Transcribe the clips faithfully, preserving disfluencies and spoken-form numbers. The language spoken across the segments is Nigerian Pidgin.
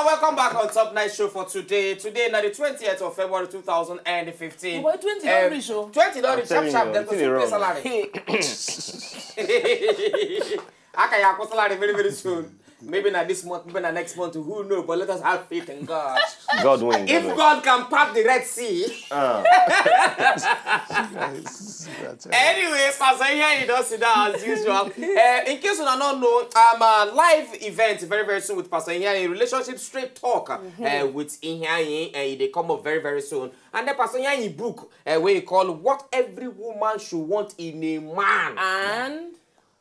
Welcome back on Top Night Show for today. Today na the twentieth of February two thousand and fifteen. Boy, twenty don reach o. Twenty don reach sharp sharp. Dem go Wetin soon pay dey wrong? Salary. Aka ya akwụ salary very very soon. Maybe na this month, maybe na next month. Who know? But let us have faith in God. God win. If God can part the Red Sea. Anyway, Pastor Iheanyi don sit down as usual. Uh, in case you don't know, um, uh, live event very very soon with Pastor Iheanyi. Relationship straight talk uh, with Iheanyi. Uh, they come up very very soon. And then Pastor Iheanyi book uh, where he call What Every Woman Should Want in a Man. And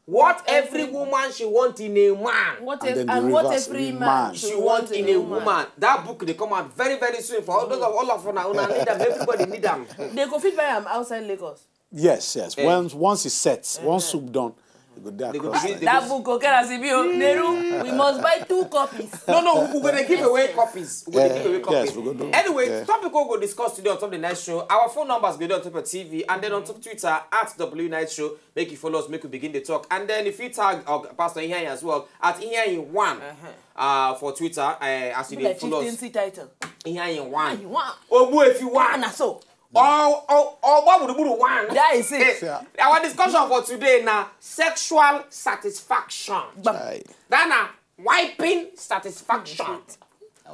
What every woman should want in a man. what And if, then the and what reverse, every in man man. should She want want in in a a woman. Woman. That book they come out very very soon for all those of all of una. Una need them. Everybody need them. They go fit buy am outside Lagos. Yes, yes. Once once it's set, once soup done, you go there They go across begin- like they That book go get as e be o. Neru, we must buy two copies. No, no, we go dey give away copies. We go dey give away Yeah, copies. Yes, we go do. Anyway, Yeah. topic we go discuss today on top of the night show. Our phone numbers go dey on top of T V and then on top Twitter at W Night Show. Make you follow us, make we begin the talk. And then if you tag uh, Pastor Iheanyi as well at Iheanyi one uh, for Twitter uh, as you Be dey like follow us. chieftaincy title. Iheanyi one. You want? Ogbu if you want. Na so. Oh, oh, oh, what would the one? That is it. Eh, our discussion for today now sexual satisfaction. Aye. That na wiping satisfaction.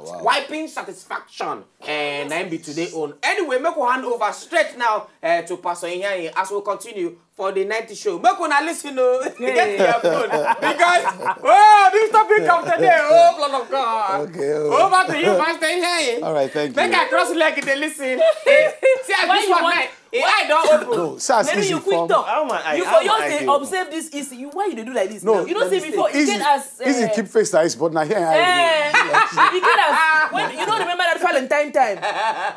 Wiping satisfaction. And I be today own. Anyway, make we hand over straight now uh, to Pastor Iheanyi as we continue for the night show. Make una listen o. Get your phone because oh, this topic of today, oh, blood of God. Okay, oh. Over to you, Pastor Iheanyi. All right, thank Make you. I cross leg dey listen. See as Why this you one want- now, e eye don open. No, see as Neru, easy you quick form. talk. How am I? You How for am yours I dey doing? Observe this easy. You why you dey do like this No, now? You know say before e easy, get as easy eh, keep face like this, but now here I e get as when you don't remember that Valentine time.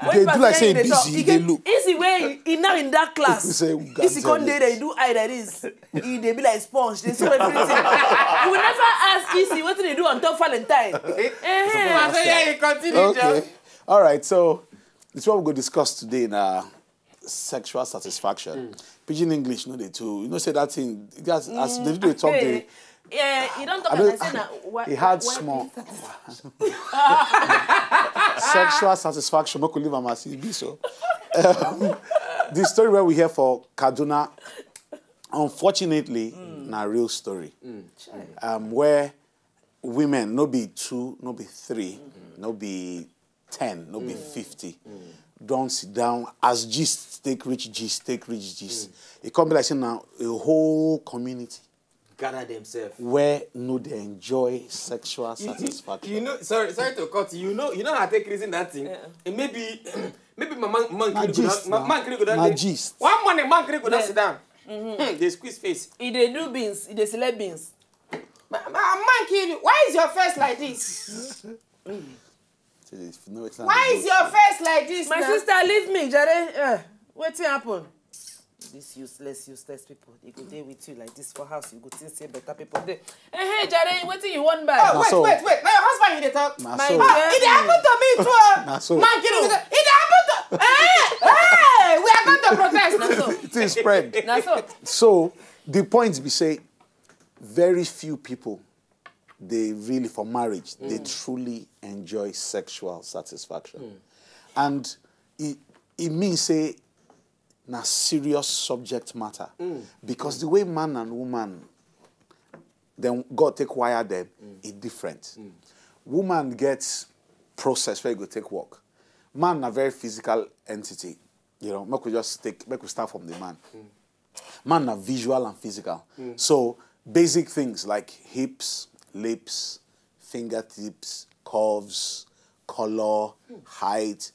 When Dey do Pastor like say Iheanyi dey busy, talk, dey e get look. Easy way e now in that class. Say, Easy come "God dey there, e do eye like this. E dey be like sponge. Dey soak everything. You will never ask Easy wetin dey do on top Valentine. Eh, Pastor Iheanyi, continue, Okay. John. All right. So this is what we go discuss today in uh, sexual satisfaction. Pidgin English, no, they too. You know, say that thing. As, as they do talk, they Yeah, you don't talk I and I don't- say na why. He had why small. People- Sexual satisfaction. Make we leave am as e be so. Um, the story where we hear for Kaduna, unfortunately, na real story. Um, where women, no be two, no be three, no be ten, no be fifty, don't sit down as gist take reach gist take reach gist. It come be like say na a whole community Gather themselves. where no dey enjoy sexual satisfaction. You know, sorry, sorry to cut. You know, you know how I take reason that thing. And maybe, maybe my man, man Na can go gist down. My na. man can go down. Na There. Gist. One morning, man can go down. Yeah. Sit down. Hmm, they squeeze face. E dey do beans, e dey select beans. My, my man kill you. Why is your face like this? Say this, no, it's not Why good. Is your face like this? My Now? Sister, leave me, jare. Eh, wetin happen? This useless, useless people. They go dey with you like this for house. You go think say better people dey. Eh, hey, jare, wetin you wan buy? Oh, wait, so- wait, wait. Now your husband you dey talk. Na My so. dear. It dey happen to me too. Oh. Na so. Man kill you. It dey happon to. Hey, hey, we are going to protest. Na so. It is spread. Na so. So the point be say very few people they really for marriage they truly enjoy sexual satisfaction, and it it means say na serious subject matter because the way man and woman then God take wire them is different. Woman gets process where you go take work. Man na very physical entity. You know, make we just take make we start from the man. Man na visual and physical. So basic things like hips, lips, fingertips, curves, color, height.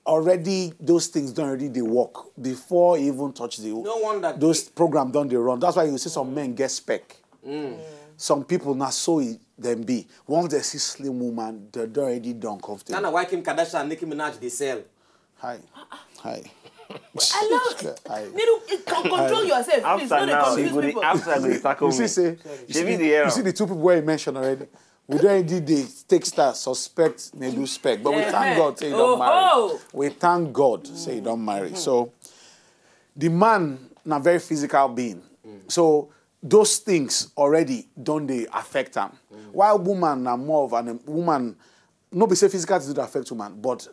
Already those things don't already they work before you even touch the No wonder. Those program don't they run. That's why you see some men get spec. Some people na so e dem be. Once they see slim woman, they don't already done comfortable. Now na why Kim Kardashian, Nicki Minaj they sell. Hi. Hi. Allow Hi. Neru, con- control yourself, please. After No dey now, confuse you go dey people. after go dey tackle You see, me. say, you see, Shebi the, the error. You see the two people where you mentioned already. We don't did they take stars, suspect, they do spec, but we thank God say you don't marry. Oh. We thank God say you don't marry. So the man na very physical being. So those things already don't they affect him. While woman na more of an woman no be say physical attitude affect woman, but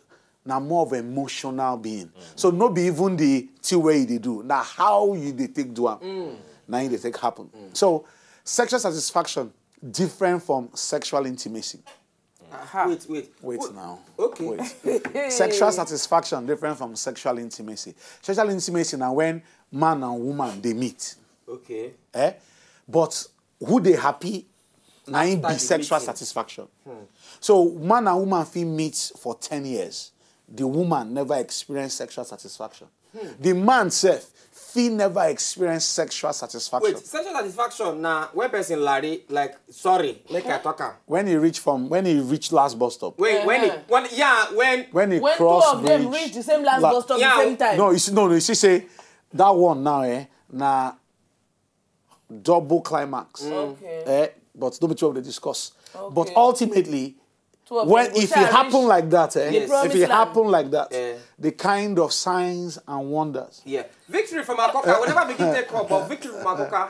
na more of emotional being. So no be even the thing wey you dey do, na how you dey take do am, na im dey take happen. So sexual satisfaction different from sexual intimacy. Aha. Wait, wait. Wait now. Okay. Wait. Sexual satisfaction different from sexual intimacy. Sexual intimacy na when man and woman dey meet. Okay. Eh? But who dey happy na im After be the sexual meeting. Satisfaction. So man and woman fit meet for ten years. The woman never experience sexual satisfaction. The man sef fit never experience sexual satisfaction. Wait, sexual satisfaction na when person larry, like, sorry, make I talk am. When he reach from when he reach last bus stop. Wait, when it, when, yeah, when When he When two cross of them bridge. reach the same last La- bus stop Yeah. the same time. No, you see, no, no, you see, say that one now, eh, na double climax. Okay. Eh, but no be twelve dey discuss. But Okay. Ultimately, Two of when them go if shall it happen reach like that, eh, Yes. if Promised it land. Happen like that, Eh. The kind of signs and wonders. Yeah. Victory from Akoka. We never begin take call, but victory from Akoka.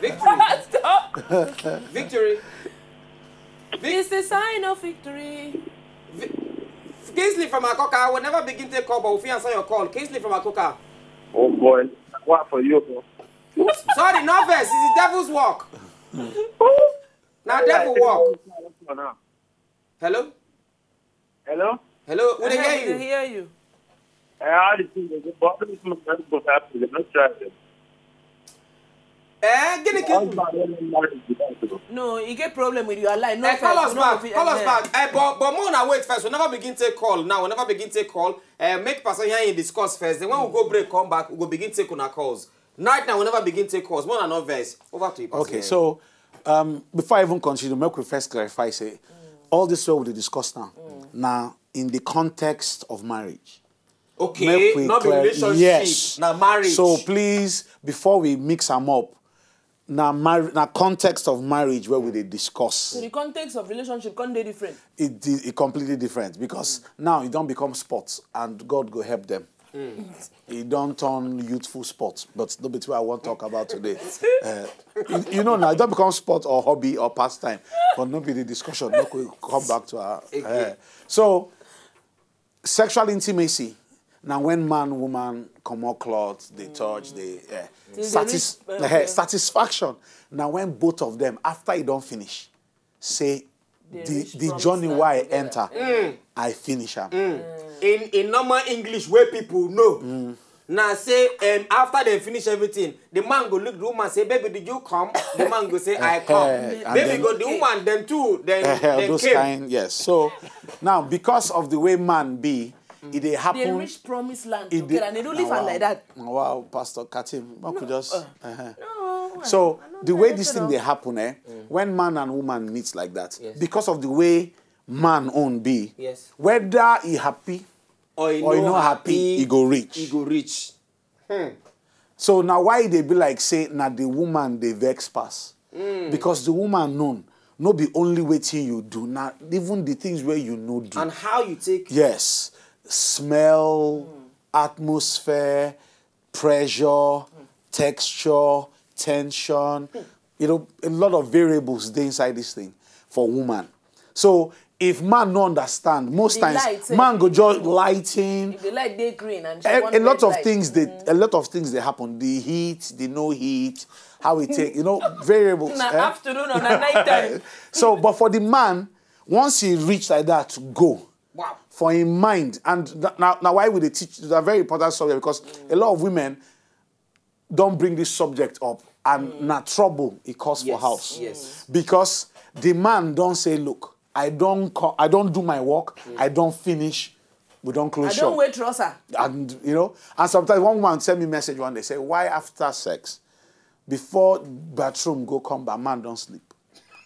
Victory. Stop. Victory. It's the sign of victory. Kingsley from Akoka. We never begin take call, but we fit answer your call. Kingsley from Akoka. Oh boy, what for you, bro? Sorry, no vex. It's the devil's work. Now devil work. Hello? Hello? Hello? We dey Hey, hear we you. Hear you. Eh, how the thing is, but this man that go happen, they not try them. Eh, gini All ki? man don't marry the man, bro. No, you get problem with your line. No Eh, call offense, us no back. offense, Call us eh. Back. Eh, but but more na wait first. We never begin take call now. We never begin take call. Eh, make person hear you discuss first. Then when we go break, come back, we go begin take una calls. Right now, we never begin take calls. More na no vex. Over to you, Pastor. Okay, so um, before I even continue, make we first clarify say all this wey we dey discuss now na in the context of marriage. Okay, Make we not be clear- relationship, yes. Na marriage. So please, before we mix am up, na mar- na context of marriage wey we dey discuss. So the context of relationship can dey different. It di- it completely different because now e don become sports and God go help them. E don turn youthful sports, but no be wetin I wan talk about today. Eh, you, you know now, e don become sport or hobby or pastime, but no be the discussion. Make we come back to our. Eh. So, sexual intimacy na when man woman comot cloth, dey touch, dey eh. Till they reach, eh, Eh, satisfaction na when both of them, after e don finish, say They the reach the promised journey land wey I together. Enter, I finish am. In in normal English wey people know. Na say um, after they finish everything, the man go look the woman say, "Baby, did you come?" The man go say, "I come." Eh, and Baby then- go the woman, then two, then Eh, then those came. Kind, yes. So now, because of the way man be, e dey They happen. reach promised land e together dey- and they don't na leave am wow. Like that. Na wow, Pastor Katim, make we just. Uh-huh. No, So I no the know way anything this thing of- dey happen, eh, when man and woman meet like that, Yes. Because of the way man own be, Yes. Whether he happy Or he or he no no happy, he go reach. He go reach. So now why they be like say na the woman dey vex pass? Because the woman known no be only wetin you do, na even the things where you no do. And how you take Yes, smell, atmosphere, pressure, texture, tension. You know, a lot of variables dey inside this thing for woman. So if man no understand, most The times light, eh? Man go just lighting. If the light dey green and she A, wan a lot red of light. Things they a lot of things they happen. The heat, the no heat, how it take, you know, variables. Na eh? Afternoon or na night time. So, but for the man, once he reach like that, go. Wow. For him mind, and th- now, now why would they teach? It's a very important subject because a lot of women don't bring this subject up, and na trouble it cause for Yes, house. Yes. Because the man don't say, "Look, I don't co- I don't do my work. I don't finish. We don't close I shop." Don't wear trouser. And you know, and sometimes one woman send me message one day, say, "Why after sex, before bathroom go come, but man don't sleep?"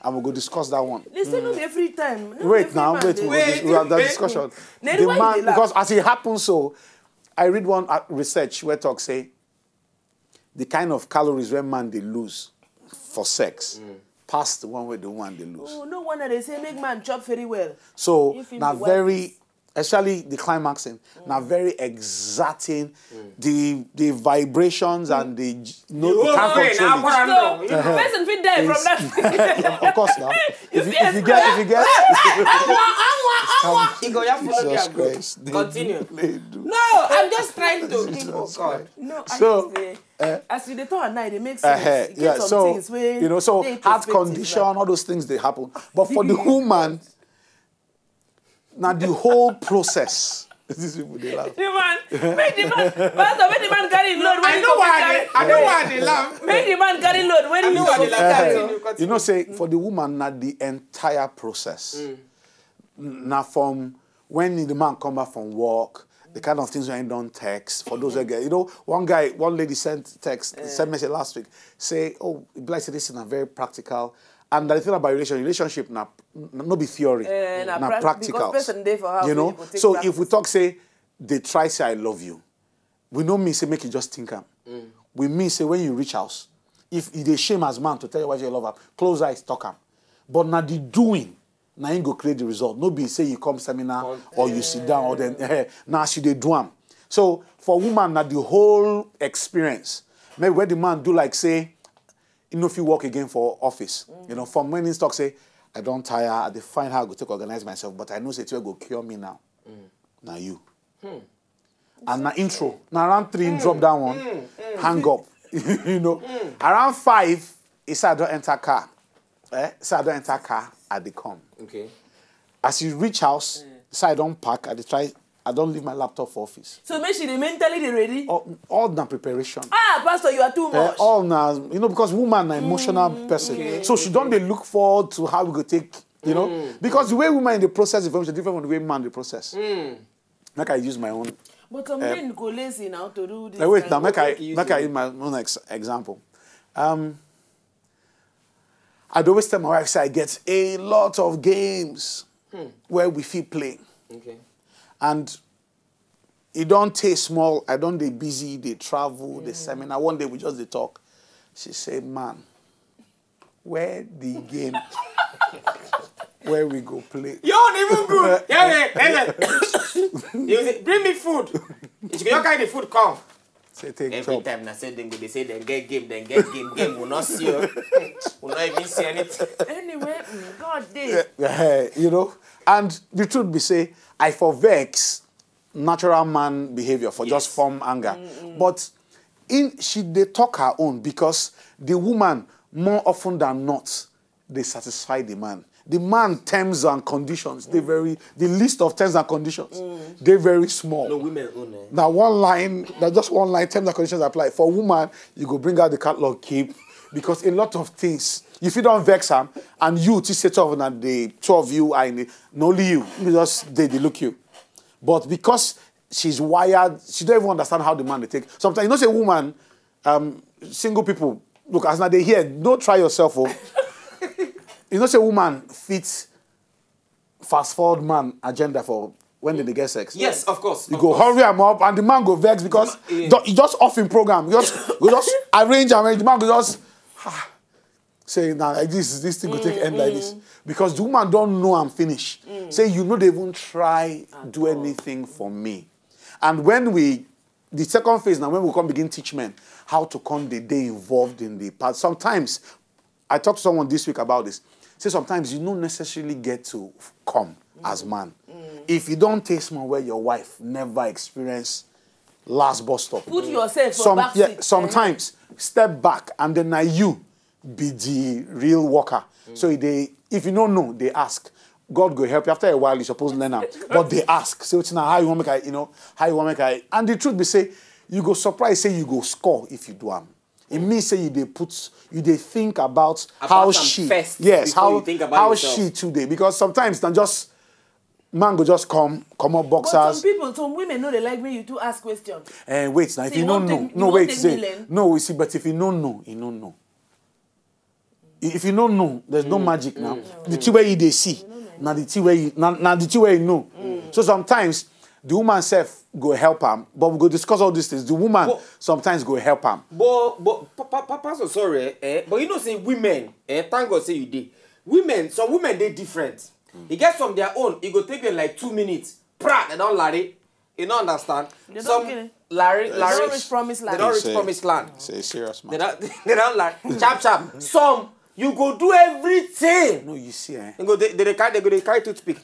And we go discuss that one. They say no be every time. No be Wait every now, man wait, dey- we go dis- we have that discussion. Then The why you man, dey laugh? Because as it happens so, I read one uh, research where talk say the kind of calories where man they lose for sex past the one where the woman they lose. Oh, no wonder they say make man chop very well. So If him now be white very Especially the climaxing, na very exacting. The the vibrations and the j- no, you whole can't thing, control it. Abraham. So if the person fit die from that. Of course now. If you, if you get if you get He go, yeah, follow Jesus their Christ. Continue. They do. No, I'm just trying to. Oh God. No, I So, say, as you dey talk at night, it makes Uh, sense. You yeah, get some so things where you know, so dey heart perspective, condition, all those things they happen. But for the woman, now the whole process. These people they laugh. The man, make the man, pastor, make the man carry load. When I he know go why. carry- I know why they laugh. Make the man carry load. When I he know go why they laugh. carry. Continue, continue. You know, say for the woman, not the entire process. Now from when the man come back from work, the kind of things when don't text for those guys. You know, one guy, one lady sent text, sent message last week, say, "Oh, it be like say this is not very practical." And the thing about relation, relationship now, no be theory, Eh, na na prac- practical. Because person dey for house, You wey know, you go take so practice. If we talk say they try say I love you, we no mean say make you just think am. We mean say when you reach house, if you dey shame as man to tell your wife you love her, close eyes, talk am. But now the doing, now you go create the result. No be say you come seminar or you sit down or then eh, now as you dey do am. So for woman, now the whole experience, maybe where the man do like say, you know, if you work again for office, you know, from when he talk say, "I don't tire, I dey find how I go take organize myself, but I know say it go cure me now." Now you. And na intro. Now around three, drop down one, hang up. You know, around five, he said I don't enter car. Eh? Say I don't enter car, I dey come. Okay. As you reach house, say I don't pack, I dey try, I don't leave my laptop for office. So make she dey mentally dey ready. All, all na preparation. Ah, pastor, you are too Eh, much. all na, you know, because woman na emotional person, so she don't dey look forward to how we go take, you know, because the way woman in the process information different from the way man the process. Like I use my own. But some men go lazy now to do this. Like, wait, kind now of- make I Make you make I use use my own ex- example. Um, I dey always tell my wife say I get a lot of games where we fit play, Okay. and e don tey small. I don dey busy, dey travel, dey seminar. One day we just dey talk. She say, "Man, where the game where we go play?" You don't even good. Yeah, yeah, yeah. You say, "Bring me food." It's your kind of food come. Say take Every chop. Time I say them go, they say them get game, then get game, game. We not see you. We not even see anything. Anyway, mm, God dey. Eh, you know, and the truth be say, I for vex natural man behavior for just form anger, but in she dey talk her own because the woman more often than not they satisfy the man. The man terms and conditions they very the list of terms and conditions they very small. No, women own. Eh? Now one line, now just one line, terms and conditions apply. For woman, you go bring out the catalog, keep, because a lot of things, if you don't vex am, and you to set off and the two of you are in the, not only you, you just they, they look you. But because she's wired, she don't even understand how the man they take. Sometimes you know say woman, um, single people, look as now they hear, don't try yourself. Oh. You know say woman fits fast forward man agenda for when they dey get sex. Yes, of course. You Of go course. hurry am up and the man go vex because Yeah. do- he just off in program. Just go just arrange am. The man go just ah, say now like this this thing go take end like this because the woman don't know I'm finished. Say you know they even try do anything for me. And when we the second phase now when we come begin teach men how to come the day involved in the part. Sometimes I talked to someone this week about this. Say sometimes you don't necessarily get to come as man. If you don't taste man where your wife never experienced last bus stop. Put yourself for Some, back yeah, seat. Sometimes step back and then now you be the real worker. So they, if you don't know, they ask. God go help you. After a while, you suppose learn am. But they ask. Say, "What's now? How you want make I, you know, how you want make I?" And the truth be say, you go surprise say you go score if you do am. It means say you dey put, you dey think about, how am she, first yes, before how you think about how yourself. She today because sometimes na just man go just come come up But some boxers. People, some women know they like me. You to ask questions. Eh, wait now if So you you no won't know, take- you no won't wait take say me, Len? No, you see, but if you no know, you no know. If you no know, there's no magic now. The thing where you dey see, now the thing where you now, now the thing where you know. So sometimes the woman self go help am, but we go discuss all these things. The woman But- sometimes go help am. But but pa- pa- pa- pastor sorry eh, eh but you know say women eh thank God say you dey. Women, some women dey different. E get some their own, e go take them like two minutes pra, they don larry. You no understand. They don Some kill it. larry, They larry. don reach promised They land. don reach Say- promised land. Say serious They man. don, they don larry. Sharp sharp. Some you go do everything. No, you see, eh? They go, they, they, dey carry, they go, they carry toothpick.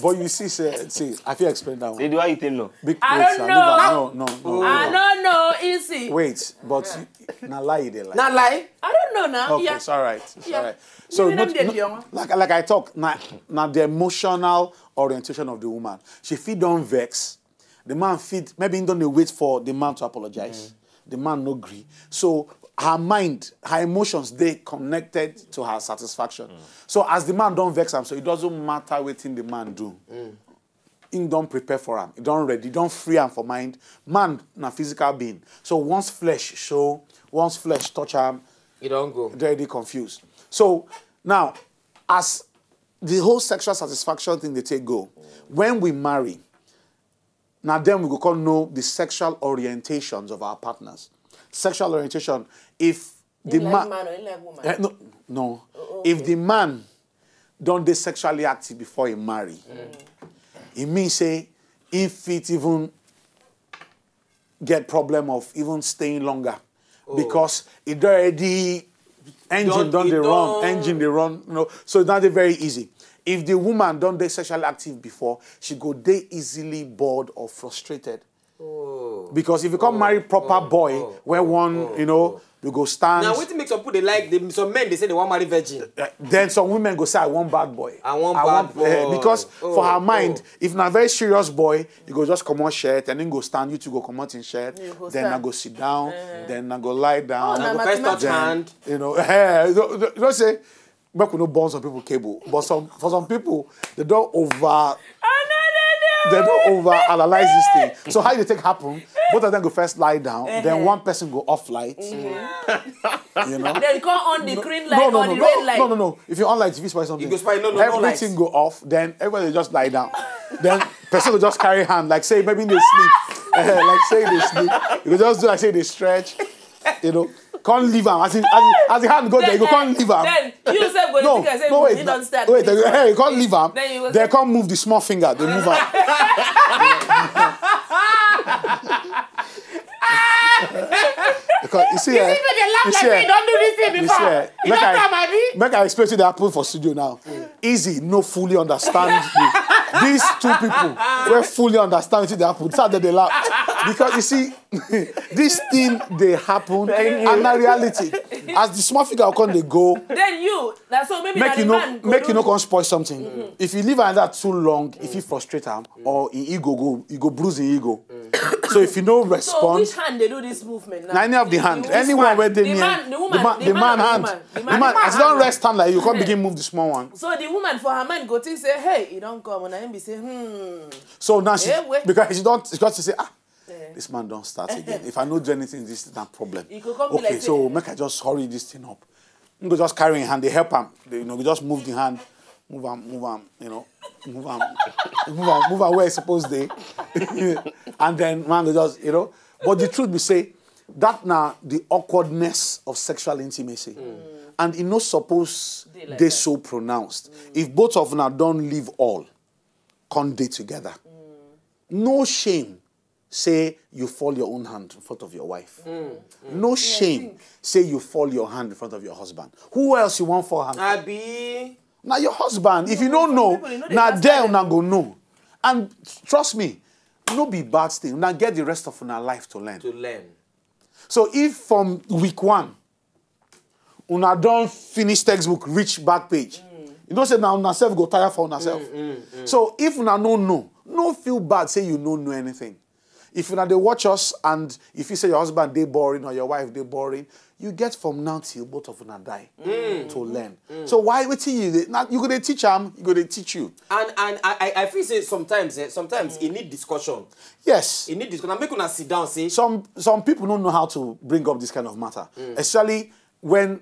But you see, say, see, I feel explain that one. They do how you think no. Big I plates, don't na leave am. know. No, no, no. I don't know, easy. Wait, but you, na lie you dey lie. Na lie. I don't know now. Okay, Yeah. it's all right. It's Yeah. all right. So, You know not, them, not- young. like, like I talk, now, now the emotional orientation of the woman. She fit don vex. The man fit, maybe he don dey wait for the man to apologize. The man no gree. So her mind, her emotions, they connected to her satisfaction. So as the man don vex am, so it doesn't matter wetin the man do. He don prepare for am. He don ready. He don free am for mind. Man na physical being. So once flesh show, once flesh touch am, You don go. they already confused. So now, as the whole sexual satisfaction thing they take go, when we marry, now then we go come know the sexual orientations of our partners. Sexual orientation, if the He like man, man or he like woman? Eh, no, no. If the man don't dey sexually active before he marry, he mean say he fit even get problem of even staying longer because it already engine Don- don it dey run, don- engine dey run. You know, so it's not very easy. If the woman don dey sexually active before, she go dey easily bored or frustrated. Oh. Because if you come marry proper boy, oh, where oh, one, oh, you know, oh. you go stand. Now, wetin make some people dey like? They, some men, they say they want marry virgin. Uh, then some women go say, "I want bad boy." I want I bad want, eh, boy. Because Oh, for her mind, oh. If na very serious boy, you go just comot shirt and then go stand. You two go comot in shirt. You go Then I stand. Go sit down. Then I go lie down. Oh, I na go first touch mathematics. hand. You know, eh, you know, you know say, make we no burn some people cable, but some for some people they don't over they don't over analyze this thing. So how you take happen? Both of them go first lie down, then one person go off light. You know. Then come on the green light No, no, or no, the red no, light. no, no, no. If you on light, if you spy something, You go spy, no, no, no everything light. Go off. Then everybody just lie down. Then person go just carry hand, like say maybe they sleep, Eh, like say they sleep. You go just do like say they stretch. You know, can't leave am. As in, as, in, as the hand go there, you go can't leave am. Then you say go No, think I say no, wait, you no, don't start. wait, This hey, one. you can't leave am. Then you go They say- can't move the small finger. They move am. Because you see, eh, People dey laugh you like see, say eh, you don do this thing you before. see, eh, You make don I, come, abi? make I explain to the happen for studio now. Easy, no fully understand the, these two people. We fully understand what they happen. That's how they laugh. Because you see, this thing they happen and na reality. As the small figure come they go, Then you, that's so maybe make na you the no man go make do you no the- Come spoil something. If you leave am that too long, if you frustrate am or he ego go, you go bruise the ego. So if you no So respond, which hand they do this movement now? na any of the hand, Which anyone one? Where they The near, man, the woman, the man, the the man man or the hand, woman? The the man, man, the as you man don't hand. Rest hand like you can't begin move the small one. So the woman for her mind go think say, hey, you don't come, and I be say, hmm. So now she Eh, wait. Because she don't she got to say ah, this man don't start again. If I no do anything, this is not problem. You go come be Okay, like so say- make I just hurry this thing up. You go just carry in hand, they help him. They, you know, you just move the hand, move him, move him, you know, move him, move him, move him where it's supposed to. And then man go just, you know. But the truth be say, that now the awkwardness of sexual intimacy, and it no suppose Dey like they that. So pronounced. If both of them don't live all, can't day together. No shame. Say you fall your own hand in front of your wife. No shame. Say you fall your hand in front of your husband. Who else you want fall hand? Abi. Now your husband. If you don't know, people, you know they now pass there by una go know. And trust me, no be bad thing. Now get the rest of una life to learn. To learn. So if from week one, una don finish textbook, reach back page, you know say now una self go tire for una self. So if una no know, no feel bad say you no know anything. If una dey watch us and if you say your husband dey boring or your wife dey boring, you get from now till both of una die to learn. So why wetin you dey now you go dey teach am, you go dey teach you. And and I I- I feel say sometimes eh, sometimes e need discussion. Yes. E need discussion. Make una sit down say Some some people don't know how to bring up this kind of matter, especially when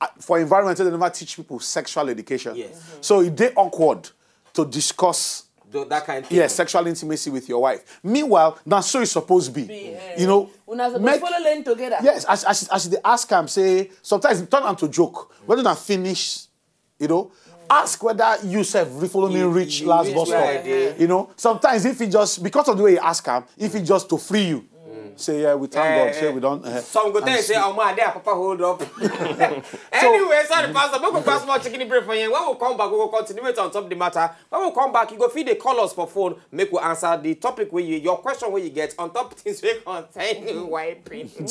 uh, for environment they never teach people sexual education. Yes. So it dey awkward to discuss the, that kind thing. Yeah, sexual intimacy with your wife. Meanwhile, now so it's supposed to be. Be, eh. You know, Una suppose make- follow lane together. Yes, as as as they ask am say sometimes it turn am to joke. When una finish, you know, Ask whether you sef follow me reach last bus stop. You know, sometimes if he just, because of the way you ask am, if he just to free you, say, "Yeah, we thank God, say we don, eh." Some go tell you say, "Omo, I dey, papa, hold up." Anyway, sorry, Pastor, make we pass more chicken break for you. When we come back, we go continue it on top of the matter. When we come back, you go fit dey call us for phone, make we answer the topic wey you, your question wey you get on top things wey concern you, why people.